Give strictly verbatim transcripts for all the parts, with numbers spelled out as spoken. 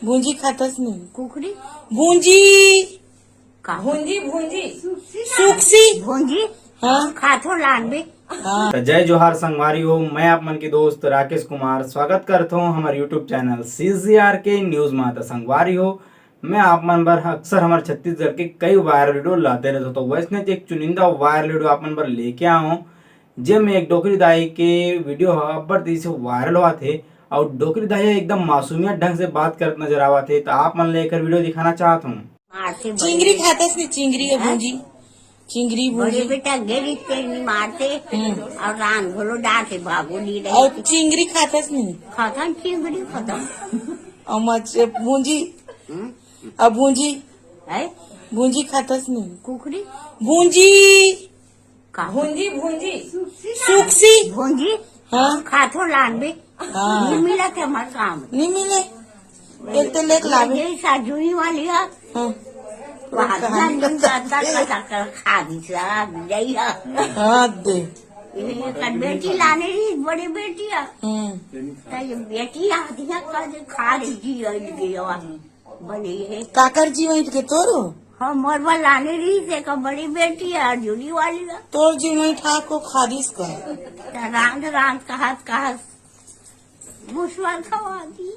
भूंजी खाथस नहीं? कुकरी। भूंजी। का? भूंजी, भूंजी। सुकसी। भूंजी। हाँ। खाथो लानबे। हाँ। तो जय जोहार संगवारी हो, मैं आप मन के दोस्त राकेश कुमार स्वागत करत हूँ हमारे YouTube चैनल सीजीआर के न्यूज मा। तो संगवारी हो, मैं आप मन बर अक्सर हमारे छत्तीसगढ़ के कई वायरल वीडियो लाते रहते, तो वैसने एक चुनिंदा वायरल वीडियो आप मन बर लेके आया हूँ, जेमे एक डोकरी दाई के वीडियो ह अब्बड़ तेजी से वायरल होवत हे। और डोकरी दाई ह एकदम मासूमियत ढंग से बात करत नजर आवत हे, तो आप मन ला एकर वीडियो दिखाना चाहत हूँ। मारथे बड़े चिंगरी बेटा। खाथस नहीं? चिंगरी है हैं? भूंजी। चिंगरी बड़े भूंजी। बेटा गेरी तेल नहीं मारथे हम्म। और रान घोलो डालथे बाबू नहीं रहे। और चिंगरी खाथस नहीं? खाथन चिंगरी खाथन। और मछ भूंजी। हम्म। और भूंजी। है? भूंजी खाथस नहीं? कुकरी। भूंजी। का? भूंजी, भूंजी। सुकसी। भूंजी। हाँ। खाथो लानबे। हाँ। नहीं मिला के हमारे काम। नहीं मिले। एक तो लेके लावे। ये साजुई वाली है। हाँ। वहाँ कहानी का जाता का जाकर खा दी सा, गई है। हाँ, दे। ये कर बेटी लाने रही, बड़ी बेटी है। हम्म। तो ये बेटी आती है, कल खा रही थी, और ये हुआ। बने हे। काकर जी वहीं के तोरो? हाँ, मोर बर लाने रही से का बड़ी बेटी है, जुड़ी वाली है। तोर जी वहीं ठाको खादिस का। त रांध रांध कहत कहत मुसवा खवा दी।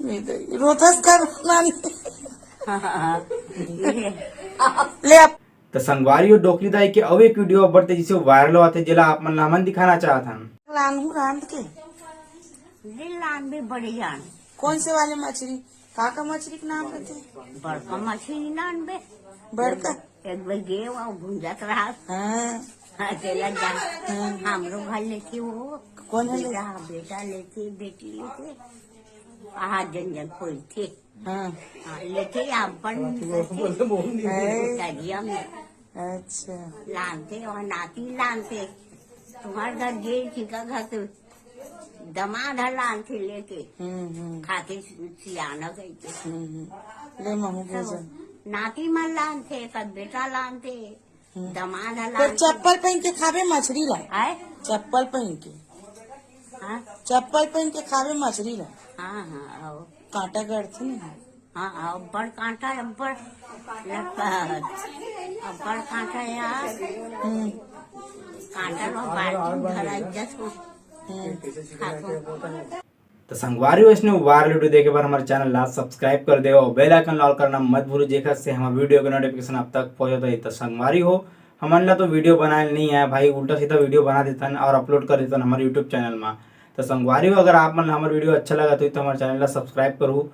ये दे, रोथस कर नानी। हाँ, हाँ, हाँ। ये। ले आप। त संगवारी हो, डोकरी दाई के अउ एक वीडियो अब्बड़ तेजी से वायरल होवत हे, जेला आप मन ला हमन दिखाना चाहत हन। लानहू रांध के। ले लान भी बड़ी जान। कौन से वाले मछली? का का मछली के नाम रहते? बड़का मछली लान बे। बड़का? एक बेर गे वो भुंजत रहा। हाँ। हाँ, चला जा। हाँ। हमरो घर लेथे वो। कौन है? बेटा, बेटा लेथे, बेटी लेथे। आहा, जन जन कोई थे। हाँ। हाँ, लेथे अपन है। तजिया में। अच्छा। लानथे और नाती लानथे। तुम्हारे घर गे, किका घर से दमाद ह लानथे लेके। हम्म, हम्म। खाते सियाना कहिके। हम्म, हम्म। ले महू सब भोजन। नाती मन लानथे, सब बेटा लानथे, हम्म। दमाद ह तो लानथे। चप्पल पहिन के खाबे मछरी ला। आय? चप्पल पहिन के। हाँ? चप्पल पहिन के खाबे मछरी ला। हाँ, हाँ, आओ। कांटा गड़थे नहीं। हाँ, अब्बड़ कांटा, अब्बड़ लटका, अब्बड़ कांटा यार। हम्म। कांटा लो बाल्टी में धरा इज्जत हो। हम्म। खाथो। तो संगवारी हो, वैसने वायरल वीडियो देखे बर हमारे चैनल ला सब्सक्राइब कर देव और बेल आइकन ला ऑल करना मत भूलो, जेकर से हमारे वीडियो के नोटिफिकेशन आप तक पहुंचत रही। तो संगवारी हो, हमन ला तो वीडियो बनाए नहीं आए भाई, उल्टा सीधा वीडियो बना देथन और अपलोड कर देथन हमारे YouTube चैनल मा। तो संगवारी हो, अगर आप मन ला हमारे वीडियो अच्छा लगा तो, तो हमारे चैनल ला सब्सक्राइब करू